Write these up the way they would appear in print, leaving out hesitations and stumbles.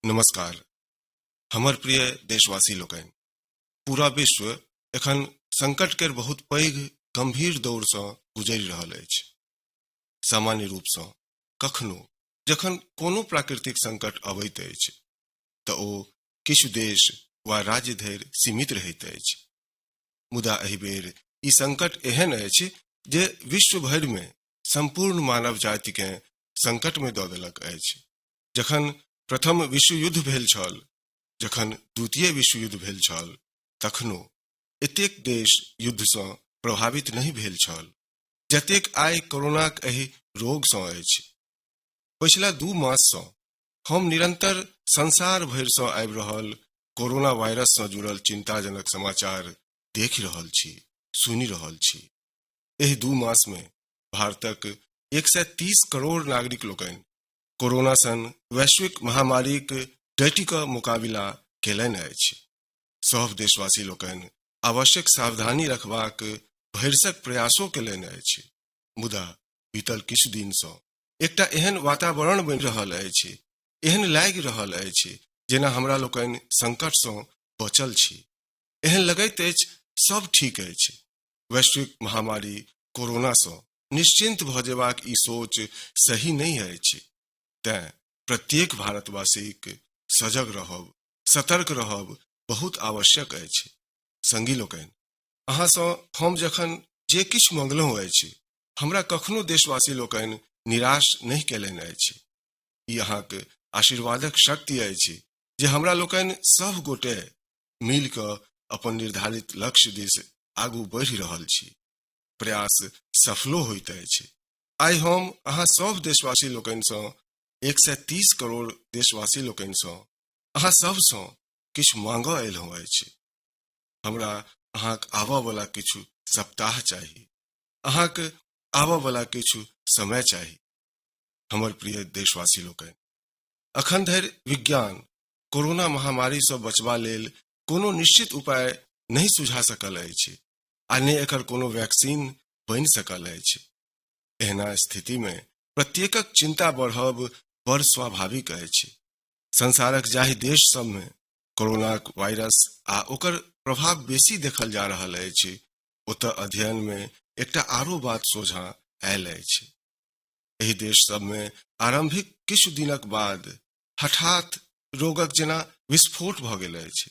नमस्कार। हमर प्रिय देशवासी लोकनि, पूरा विश्व एखन संकट केर बहुत पैघ गंभीर दौर सँ गुजरि रहल अछि। सामान्य रूप सँ कखनो जखन कोनो प्राकृतिक संकट अबैत अछि तऽ ओ किछु देश वा राज्य धरि सीमित रहैत अछि, मुदा एहि बेर ई संकट एहन अछि जे विश्व भरि मे संपूर्ण मानव जाति केँ संकट मे दऽ देलक अछि। जखन प्रथम विश्व युद्ध भेल छल, जखन द्वितीय विश्व युद्ध भेल छल, तखनो एतेक देश युद्ध सँ प्रभावित नहि भेल छल जतेक आइ कोरोनाक एहि रोग सँ अछि। पछिला 2 मास सँ हम निरंतर संसार भरि सँ आबि रहल कोरोना वायरस सँ जुड़ल चिंताजनक समाचार देखि रहल छी, सुनि रहल छी। एहि 2 मास मे भारतक 130 करोड़ नागरिक लोकनि कोरोना सन वैश्विक महामारीक डटि कऽ मुकाबिला केलनि अछि। सभ देशवासी लोकनि आवश्यक सावधानी रखबाक भरिसक प्रयासो केलनि अछि, मुदा बीतल किछु दिन सँ एकटा एहन वातावरण बनि रहल अछि, एहन लागि रहल अछि जेना हमरा लोकनि संकट सँ बचल छी। एहन लगैत अछि सब ठीक अछि। वैश्विक महामारी कोरोना सँ निश्चिंत भऽ जेबाक ई सोच सही नहि अछि। तें प्रत्येक भारतवासीक सजग रहब, सतर्क रहब बहुत आवश्यक अछि। संगी लोकनि, अहाँ सँ हम जखन जे किछु मंगलहुँ अछि, हमरा कखनो देशवासी लोकनि निराश नहि केलनि अछि। ई अहाँक आशीर्वादक शक्ति अछि जे हमरा लोकनि सब गोटे मिल कऽ अपन निर्धारित लक्ष्य दिस आगू बढ़ि रहल छी। प्रयास सफलो होइत अछि। आइ हम अहाँ सब देशवासी लोकनि सँ, 130 करोड़ देशवासी लोकनि सँ, अहाँ सब सँ किछु मांगऽ अयलहुँ अछि। हमरा अहाँक आबऽ वाला किछु सप्ताह चाही, अहाँक आबऽ वाला किछु समय चाही। हमर प्रिय देशवासी लोकनि, अखन धरि विज्ञान कोरोना महामारी सँ बचबा लेल कोनो निश्चित उपाय नहि सुझा सकल अछि आ ने एकर कोनो वैक्सीन बनि सकल अछि। एहना स्थिति मे प्रत्येकक चिंता बढ़ब बड़ स्वाभाविक अछि। संसारक जाहि देश सब मे कोरोनाक वायरस आ ओकर प्रभाव बेसी देखल जा रहल अछि, ओतऽ अध्ययन मे एकटा आरो बात सोझां आयल अछि। एहि देश सब मे आरंभिक किछु दिनक बाद हठात रोगक जेना विस्फोट भऽ गेल अछि।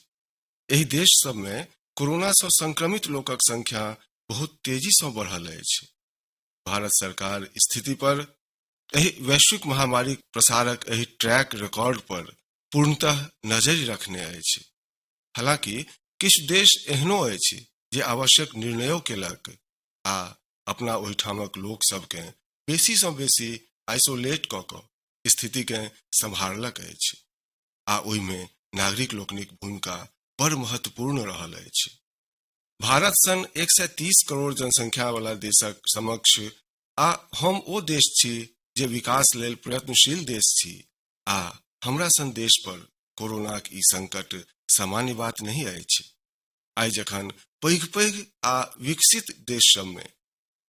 एहि देश सब मे कोरोना सँ संक्रमित लोकक संख्या बहुत तेजी सँ बढ़ल अछि। भारत सरकार स्थिति पर, एहि वैश्विक महामारीक प्रसारक एहि ट्रैक रिकॉर्ड पर पूर्णतः नजरि रखने अछि। हालांकि किछु देश एहनो अछि जे आवश्यक निर्णयो केलक आ अपना ओहिठामक लोक सबकेँ बेसी सँ बेसी आइसोलेट कऽ कऽ स्थितिकेँ सम्हारलक अछि आ ओहिमे नागरिक लोकनिक भूमिका बड़ महत्वपूर्ण रहल अछि। भारत सन 130 करोड़ जनसंख्या वाला देशक समक्ष, आ हम ओ देश छी जे विकास लेल प्रयत्नशील देश छी, आ हमरा सन देश पर कोरोनाक ई संकट सामान्य बात नहि अछि। आइ जखन पैघ पैघ आ विकसित देश सब मे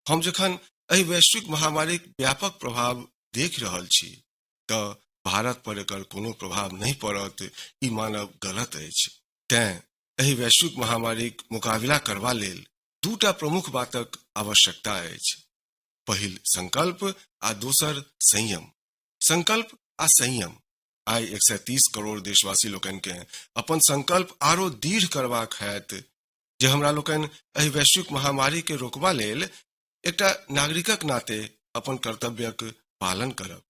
हम जखन एहि वैश्विक महामारीक व्यापक प्रभाव देख रहल छी तऽ भारत पर एकर कोनो प्रभाव नहि पड़त, ई मानब गलत अछि। तें एहि वैश्विक महामारीक मुकाबिला करबा लेल दूटा प्रमुख बातक आवश्यकता अछि। पहिल संकल्प आ दोसर संयम। संकल्प आ संयम। आइ 130 करोड़ देशवासी लोकनि केँ अपन संकल्प आरो दृढ़ करबाक हैत जे हमरा लोकनि एहि वैश्विक महामारी के रोकबा लेल एकटा नागरिकक नाते अपन कर्तव्यक पालन करब।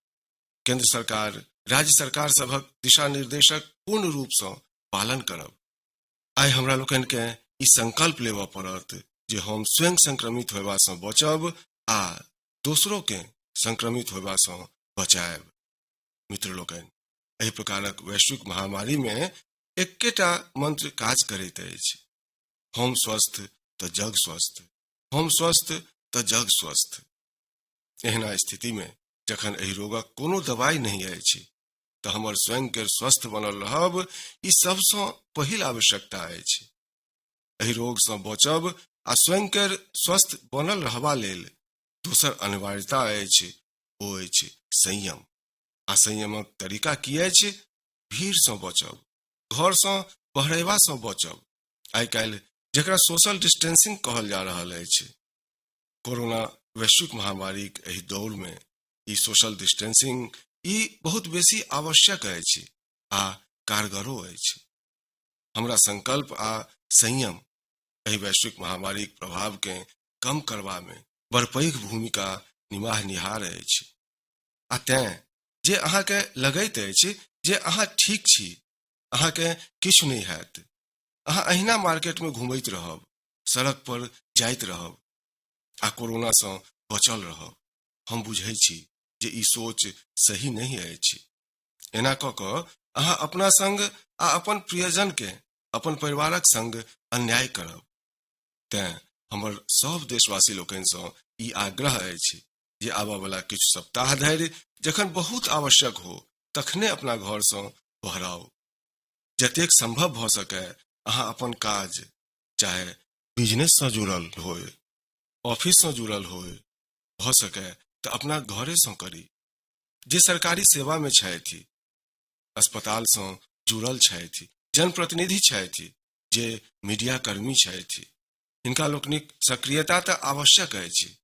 केंद्र सरकार, राज्य सरकार सभक दिशा निर्देशक पूर्ण रूप सँ पालन करब। आइ हमरा लोकनि केँ ई संकल्प लेबऽ पड़त जे हम स्वयं संक्रमित होयबा सँ बचब आ दोसरो केँ संक्रमित होयबा सँ बचायब। मित्र लोकनि, एहि प्रकारक वैश्विक महामारी मे एकेटा मंत्र काज करैत अछि, हम स्वस्थ तऽ जग स्वस्थ, हम स्वस्थ तऽ जग स्वस्थ। एहना स्थिति मे जखन एहि रोगक कोनो दवाई नहि अछि तऽ हमर स्वयं के स्वस्थ बनल रहब ई सबसँ पहिल आवश्यकता अछि। एहि रोग सँ बचब आ स्वयं के स्वस्थ बनल रहबा लेल दोसर अनिवार्यता अछि, ओ अछि संयम। आ संयमक तरीका की अछि? भीड़सँ बचब, घरसँ बहरेबासँ बचब। आइ काल्हि जकरा सोशल डिस्टेंसिंग कहल जा रहल अछि, कोरोना वैश्विक महामारीक एहि दौरमे ई सोशल डिस्टेंसिंग ई बहुत बेसी आवश्यक अछि आ कारगरो अछि। हमरा संकल्प आ संयम एहि वैश्विक महामारीक प्रभावकेँ कम करबामे बड़ पैघ भूमिका निमाहनिहार अछि। आ तेँ जे अहाँकेँ लगैत अछि जे अहाँ ठीक छी, अहाँकेँ किछु नहि हैत, अहाँ अहिना मार्केटमे घुमैत रहब, सड़क पर जाइत रहब आ कोरोनासँ बचल रहब, हम बुझै छी जे ई सोच सही नहि अछि। एना कऽ कऽ अहाँ अपना संग आ अपन प्रियजनकेँ, अपन परिवारक संग अन्याय करब। तेँ हमर सभ देशवासी लोकनिसँ ई आग्रह अछि जे आबयवला किछु सप्ताह धरि जखन बहुत आवश्यक हो तखने अपना घरसँ बहराउ। जतेक संभव भऽ सकय अहाँ अपन काज, चाहे बिजनेससँ जुड़ल होय, ऑफिससँ जुड़ल होय, भऽ सकय तऽ अपना घरेसँ करी। जे सरकारी सेवामे छथि, अस्पतालसँ जुड़ल छथि, जनप्रतिनिधि छथि, जे मीडियाकर्मी छथि, हिनका लोकनिक सक्रियता तऽ आवश्यक अछि,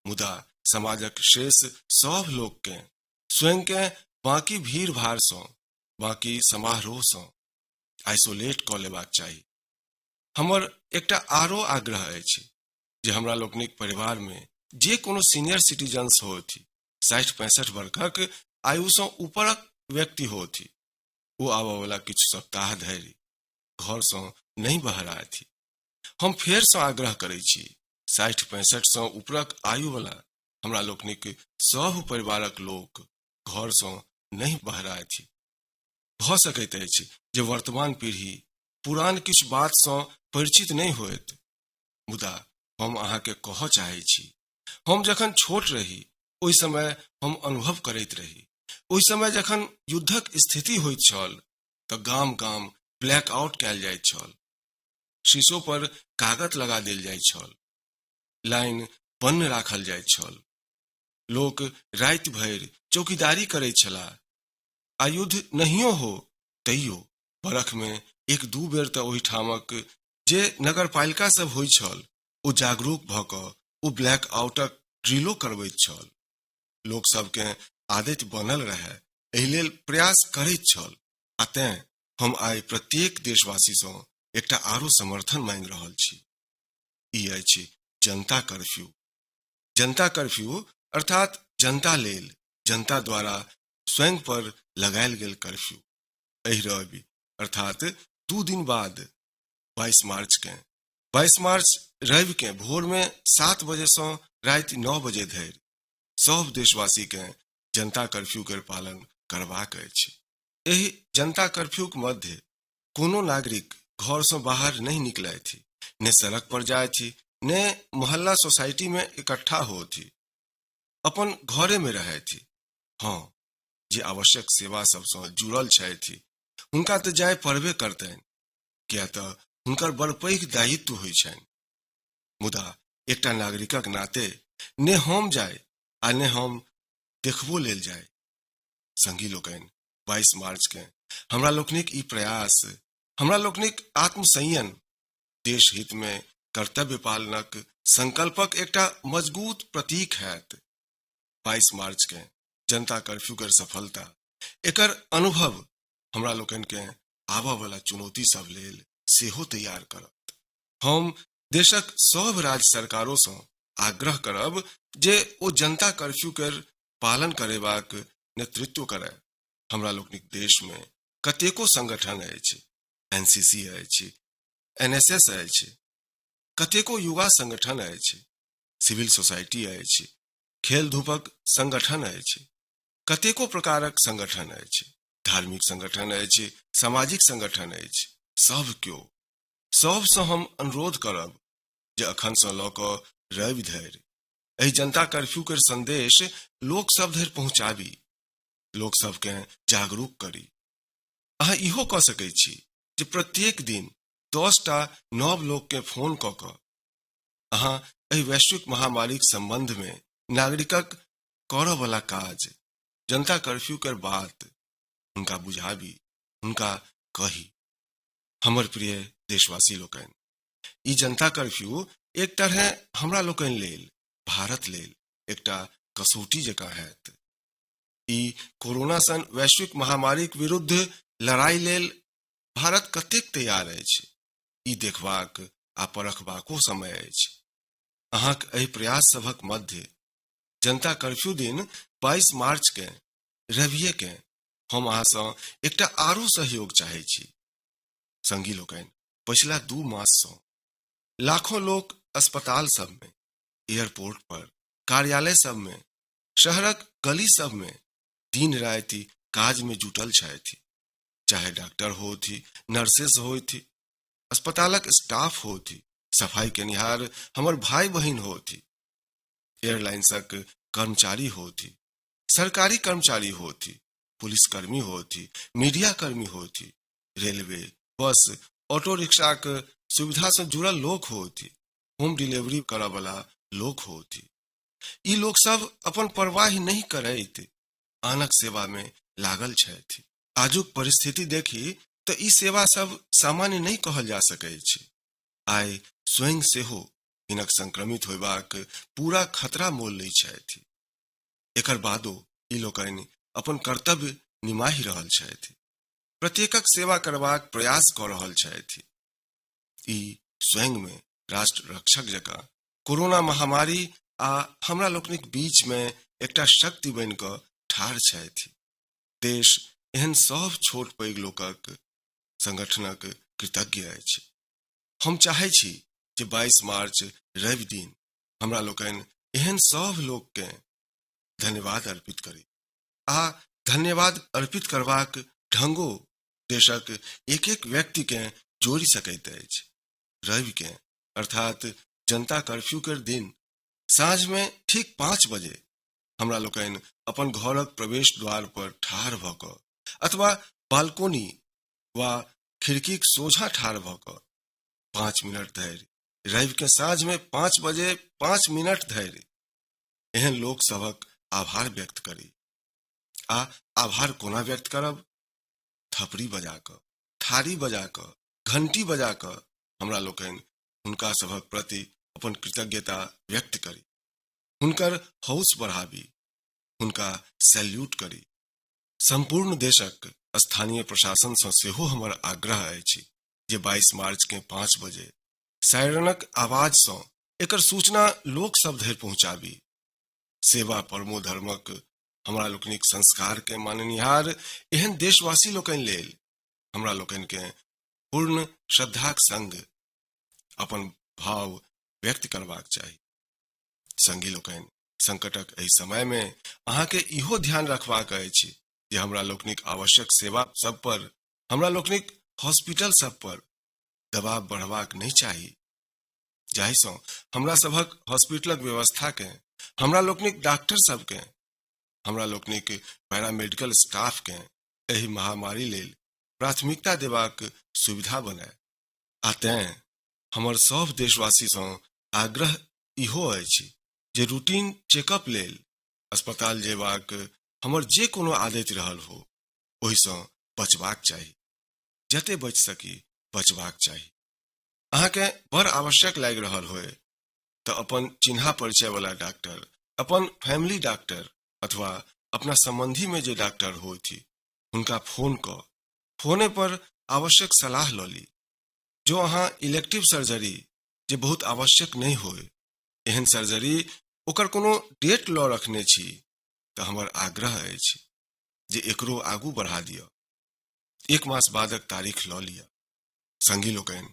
मुदा समाजक शेष सभ लोककेँ स्वयंकेँ बाँकी भीड़ भाड़सँ, बाँकी समारोहसँ आइसोलेट कऽ लेबाक चाही। हमर एकटा आरो आग्रह अछि जे हमरा लोकनिक परिवारमे जे कोनो सीनियर सिटीजन्स होथि, 60-65 वर्षक आयुसँ ऊपरक व्यक्ति होथि, ओ आबयवला किछु सप्ताह धरि घरसँ नहि बहराथि। हम फेरसँ आग्रह करै छी, 60-65सँ ऊपरक आयुवला हमरा लोकनिक सभ परिवारक लोक घरसँ नहि बहराथि। भऽ सकैत अछि जे वर्तमान पीढ़ी पुरान किछु बातसँ परिचित नहि होयत, मुदा हम अहाँके कहऽ चाहै छी, हम जखन छोट रही ओहि समय हम अनुभव करैत रही। ओहि समय जखन युद्धक स्थिति होइत छल तऽ गाम गाम ब्लैक आउट कयल जाइत छल, शीशो पर कागत लगा देल जाइत छल, लाइन बन्न राखल जाइत छल, लोक राति भरि चौकीदारी करैत छलाह। आ युद्ध नहियो हो तैयो बरखमे 1-2 बेर तऽ ओहिठामक जे नगरपालिका सब होइत छल ओ जागरूक भऽ कऽ ओ ब्लैक आउटक ड्रिलो करबैत छल। लोक सबकेँ आदति बनल रहए एहि लेल प्रयास करैत छल। आ तेँ हम आइ प्रत्येक देशवासीसँ एकटा आरो समर्थन मांगि रहल छी। ई अछि जनता कर्फ्यू। जनता कर्फ्यू अर्थात जनता लेल जनता द्वारा स्वयं पर लगायल गेल कर्फ्यू। एहि रवि अर्थात 2 दिन बाद 22 मार्च के, 22 मार्च रवि के भोर में 7 बजे से राति 9 बजे धरि सब देशवासी के जनता कर्फ्यू के पालन करबाक अछि। एहि जनता कर्फ्यू के मध्य कोनो नागरिक घर से बाहर नहीं निकलथि, ने सड़क पर जाथि, ने मोहल्ला सोसाइटी में इकट्ठा होथि, अपन घरे में रहथि। हाँ, जे आवश्यक सेवा सबसँ जुड़ल छथि हुनका तऽ जाय पड़बे करतनि, किया तऽ हुनकर बड़ पैघ दायित्व होइ छनि। मुदा एकटा नागरिकक नाते ने हम जाय आ ने हम देखबो लेल जाय। संगी लोकनि, 22 मार्च के हमरा लोकनिक ई प्रयास, हमरा लोकनिक आत्मसंयम देश हित में कर्तव्य पालनक संकल्पक एकटा मजबूत प्रतीक हैत। 22 मार्च के जनता कर्फ्यू के सफलता, एकर अनुभव हमरा लोकनि के आबऽ वाला चुनौती सब लेल सेहो तैयार करत। हम देशक सब राज्य सरकारों सँ आग्रह करब जे ओ जनता कर्फ्यू के पालन करेबाक नेतृत्व करय। हमरा लोकनिक देश में कतेको संगठन अछि, एनसीसी अछि, एनएसएस अछि, कतेको युवा संगठन अछि, सिविल सोसाइटी अछि, खेल धूपक संगठन अछि, कतेको प्रकारक संगठन अछि, धार्मिक संगठन अछि, सामाजिक संगठन अछि। सब क्यो, सबसँ हम अनुरोध करब जे अखन सँ लऽ कऽ रवि धरि एहि जनता कर्फ्यू के संदेश लोक सब धरि पहुंचाबी, लोक सबके जागरूक करी। अहाँ इहो कऽ सकै छी जे प्रत्येक दिन 10टा नव लोक के फोन कऽ कऽ अहाँ एहि वैश्विक महामारीक संबंध में नागरिकक करऽ वाला काज, जनता कर्फ्यू के बात हुनका बुझाबी। हुनका कही। हमर प्रिय देशवासी लोकनि, ई जनता कर्फ्यू एक तरहे हमरा लोकनि लेल, भारत लेल एकटा कसौटी जकाँ हैत। ई कोरोना सन वैश्विक महामारीक विरुद्ध लड़ाई लेल भारत कतेक तैयार अछि, ई देखबाक आ परखबाको समय अछि। अहाँक एहि प्रयास सभक मध्य जनता कर्फ्यू दिन 22 मार्च के रविये के हम अहाँसँ एकटा आरो सहयोग चाहै छी। संगी लोकनि, पछिला 2 माससँ लाखों लोक अस्पताल सबमे, एयरपोर्ट पर, कार्यालय सबमे, शहरक गली सबमे दिन राति काजमे जुटल छथि। चाहे डॉक्टर होथि, नर्सेस होथि, अस्पतालक स्टाफ होथि, सफाई केनिहार हमर भाई बहिन होथि, एयरलाइंसक कर्मचारी होथि, सरकारी कर्मचारी होथि, पुलिसकर्मी होथि, मीडियाकर्मी होथि, रेलवे, बस, ऑटो रिक्शाक सुविधा से जुड़ल लोक होथि, होम डिलीवरी करऽ वाला लोक होथि, ई लोक सब अपन परवाह नहि करैत आनक सेवा में लागल छथि। आजुक परिस्थिति देखी तऽ ई सेवा सब सामान्य नहि कहल जा सकैछ। आइ स्वयं सेहो हिनक संक्रमित होयबाक पूरा खतरा मोल लै छथि। एकर बादो ई लोकनि अपन कर्तव्य निमाहि रहल छथि, प्रत्येकक सेवा करबाक प्रयास कऽ रहल छथि। ई स्वयं में राष्ट्र रक्षक जकाँ कोरोना महामारी आ हमरा लोकनिक बीच में एकटा शक्ति बनि कऽ ठाढ़ छथि। देश एहन सब छोट पैघ लोकक संगठनक कृतज्ञ अछि। हम चाहै छी जे 22 मार्च रवि दिन हमरा लोकनि एहन सब लोककेँ धन्यवाद अर्पित करी आ धन्यवाद अर्पित करबाक ढंगो देशक एक एक व्यक्तिकेँ जोड़ि सकैत अछि। रविकेँ अर्थात जनता कर्फ्यू के दिन साँझ में ठीक 5 बजे हमरा लोकनि अपन घरक प्रवेश द्वार पर ठाढ़ भऽ कऽ अथवा बालकोनी वा खिड़कीक सोझा ठाढ़ भऽ कऽ 5 मिनट धरि रवि के साँझ में 5 बजे 5 मिनट धरि एहन लोक सभक आभार व्यक्त करी। आ आभार कोना व्यक्त करब? थपड़ी बजा कऽ, थारी बजा कऽ, घंटी बजा कऽ हमरा लोकनि हुनका सभक प्रति अपन कृतज्ञता व्यक्त करी, हुनकर हौस बढ़ाबी, हुनका सैल्यूट करी। संपूर्ण देशक स्थानीय प्रशासन सँ सेहो हमर आग्रह अछि जे 22 मार्च के 5 बजे सायरनक आवाज सँ एकर सूचना लोक सब धरि पहुंचाबी। सेवा परमो धर्मक हमरा लोकनिक संस्कार के माननिहार एहन देशवासी लोकनि लेल हमरा लोकनि के पूर्ण श्रद्धाक संग अपन भाव व्यक्त करबाक चाही। संगी लोकनि, संकटक एहि समय में अहाँके इहो ध्यान रखबाक अछि जे हमरा लोकनिक आवश्यक सेवा सब पर, हमरा लोकनिक हॉस्पिटल सब पर दबाव बढ़बाक नहि चाही, जाहिसँ हमरा सभक हॉस्पिटलक व्यवस्था के, हमरा लोकनिक डॉक्टर सबके, हमरा लोकनिक पैरामेडिकल स्टाफ के एहि महामारी लेल प्राथमिकता देबाक सुविधा बनय। आ तें हमर सब देशवासी सँ आग्रह इहो अछि जे रूटीन चेकअप लेल अस्पताल जेबाक हमर जे कोनो आदति रहल हो ओहिसँ बचबाक चाही। जते बचि सकी बचबाक चाही। अहाँके बड़ आवश्यक लागि रहल होय तऽ अपन चिन्हा परिचय वाला डॉक्टर, अपन फैमिली डॉक्टर अथवा अपना संबंधी में जे डॉक्टर होथि हुनका फोन कऽ फोने पर आवश्यक सलाह लऽ ली। जो अहाँ इलेक्टिव सर्जरी जे बहुत आवश्यक नहि होय एहन सर्जरी ओकर कोनो डेट लऽ रखने छी तऽ हमर आग्रह अछि जे एकरो आगू बढ़ा दिअ, 1 मास बादक तारीख लऽ लिअ। संगी लोकनि,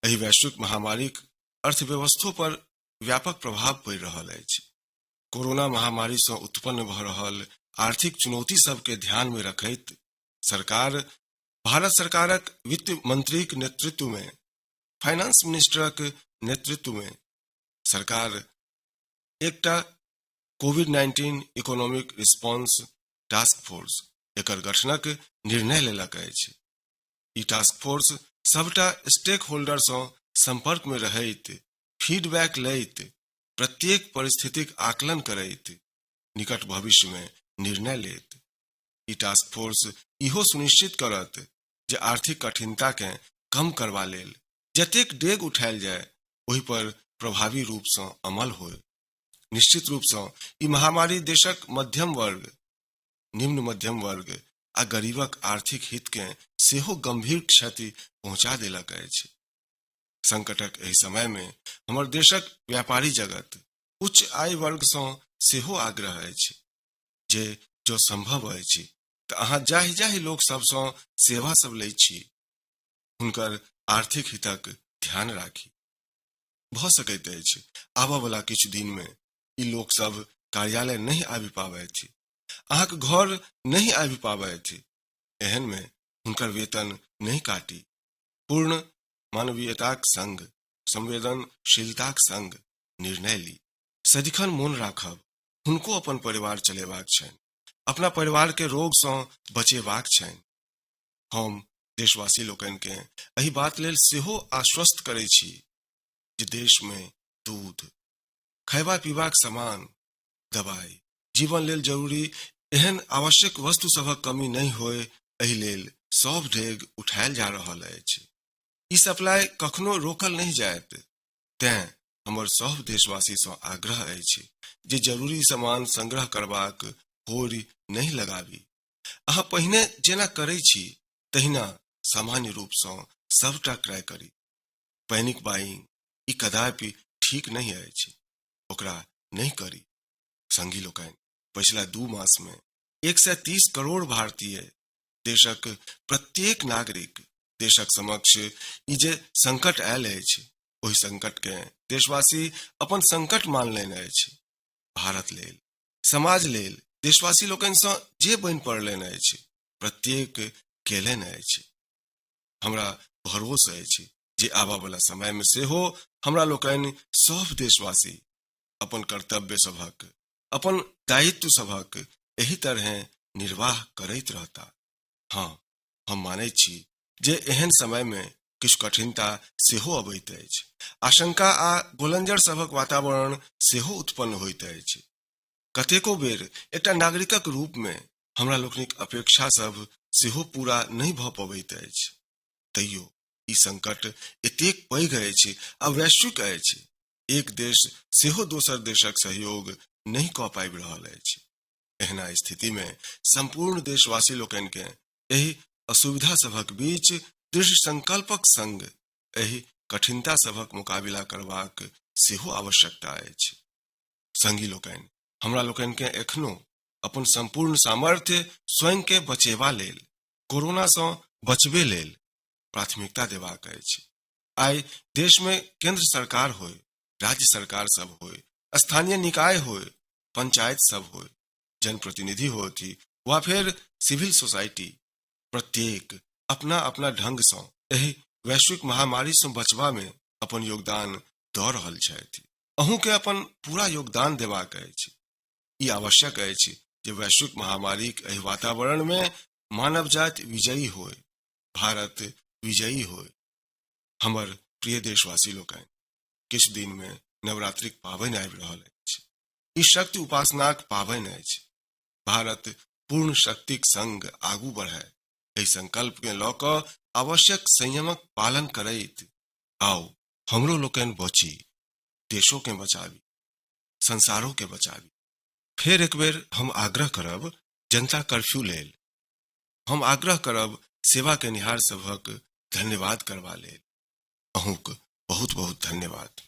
एहि वैश्विक महामारीक अर्थव्यवस्थो पर व्यापक प्रभाव पड़ि रहल अछि। कोरोना महामारी सँ उत्पन्न भऽ रहल आर्थिक चुनौती सबके ध्यान में रखैत सरकार, भारत सरकारक वित्त मंत्रीक नेतृत्व में, फाइनेंस मिनिस्टरक नेतृत्व में सरकार एकटा कोविड-19 इकोनॉमिक रिस्पॉन्स टास्क फोर्स एकर गठनक निर्णय लेलक अछि। ई टास्क फोर्स सबटा स्टेक होल्डर सँ संपर्क में रहैत, फीडबैक लैत, प्रत्येक परिस्थितिक आकलन करैत निकट भविष्य में निर्णय लेत। ई टास्क फोर्स इहो सुनिश्चित करत जे आर्थिक कठिनताकेँ कम करबा लेल जतेक डेग उठायल जाय ओहि पर प्रभावी रूपसँ अमल होय। निश्चित रूपसँ ई महामारी देशक मध्यम वर्ग, निम्न मध्यम वर्ग आ गरीबक आर्थिक हितकेँ सेहो गंभीर क्षति पहुँचा देलक अछि। संकटक एहि समयमे हमर देशक व्यापारी जगत, उच्च आय वर्गसँ सेहो आग्रह अछि जे जँ संभव अछि तऽ अहाँ जाहि जाहि लोक सभसँ सेवा सब लैत छी हुनकर आर्थिक हितक ध्यान राखी। भऽ सकैत अछि आबऽ वला किछु दिनमे ई लोक सब कार्यालय नहि आबि पाबथि, अहाँक घर नहि आबि पाबथि। एहन मे हुनकर वेतन नहि काटी। पूर्ण मानवीयताक संग, संवेदनशीलताक संग निर्णय ली। सदिखन मोन राखब, हुनको अपन परिवार चलेबाक छनि, अपना परिवार के रोग सँ बचेबाक छनि। हम देशवासी लोकनि केँ एहि बात लेल सेहो आश्वस्त करै छी जे देश मे दूध, खयबा पीबाक सामान, दवाई, जीवन लेल जरूरी एहन आवश्यक वस्तु सभक कमी नहि होय एहि लेल सभ डेग उठायल जा रहल अछि। ई सप्लाई कखनो रोकल नहि जायत। तें हमर सभ देशवासी सँ आग्रह अछि जे जरूरी सामान संग्रह करबाक होरी नहि लगाबी। अहाँ पहिने जेना करै छी तहिना सामान्य रूप सँ सबटा क्रय करी। पैनिक बाइंग ई कदापि ठीक नहि अछि, ओकरा नहि करी। संगी लोकनि, पछिला 2 मास मे 130 करोड़ भारतीय, देशक प्रत्येक नागरिक, देशक समक्ष ई जे संकट आयल अछि ओहि संकट के देशवासी अपन संकट मानलनि अछि। भारत लेल, समाज लेल देशवासी लोकनि सँ जे बनि पड़लनि अछि प्रत्येक केलनि अछि। हमरा भरोस अछि जे आबऽ वाला समय मे सेहो हमरा लोकनि सभ देशवासी अपन कर्तव्य सभक, अपन दायित्व सभक एहि तरहें निर्वाह करैत रहता। हाँ, हम मानैत छी जे एहन समय मे किछु कठिनता सेहो अबैत अछि, आशंका आ गोलंजर सभक वातावरण सेहो उत्पन्न होइत अछि। कतेको बेर एकटा नागरिकक रूप मे हमरा लोकनिक अपेक्षा सभ सेहो पूरा नहि भऽ पबैत अछि। तैयो ई संकट एतेक पैघ अछि आ वैश्विक अछि, एक देश सेहो दोसर देशक सहयोग नहि कऽ पाबि रहल अछि। एहना स्थिति मे संपूर्ण देशवासी लोकनि केँ एहि असुविधा सभक बीच दृढ़ संकल्पक संग एहि कठिनता सभक मुकाबिला करबाक सेहो आवश्यकता अछि। संगी लोकनि, हमरा लोकनि केँ एखनो अपन संपूर्ण सामर्थ्य स्वयं के बचेबा लेल, कोरोना सँ बचबे लेल प्राथमिकता देबाक अछि। आइ देश मे केंद्र सरकार होय, राज्य सरकार सब होय, स्थानीय निकाय होय, पंचायत सब होय, जनप्रतिनिधि होथि वा फेर सिविल सोसाइटी, प्रत्येक अपना अपना ढंग सँ एहि वैश्विक महामारी सँ बचबा मे अपन योगदान दऽ रहल छथि। अहूँ के अपन पूरा योगदान देबाक अछि। ई आवश्यक अछि जे वैश्विक महामारीक एहि वातावरण मे मानव जाति विजयी होय, भारत विजयी होय। हमर प्रिय देशवासी लोकनि, किछु दिन मे नवरात्रिक पाबनि आबि रहल अछि। ई शक्ति उपासनाक पाबनि अछि। भारत पूर्ण शक्तिक संग आगू बढ़े एहि संकल्प के लऽ कऽ आवश्यक संयमक पालन करैत आउ हमरो लोकनि बची, देशो के बचाबी, संसारो के बचाबी। फेर एक बेर हम आग्रह करब जनता कर्फ्यू लेल, हम आग्रह करब सेवा केनिहार सभक धन्यवाद करबा लेल। अहूँक बहुत बहुत धन्यवाद।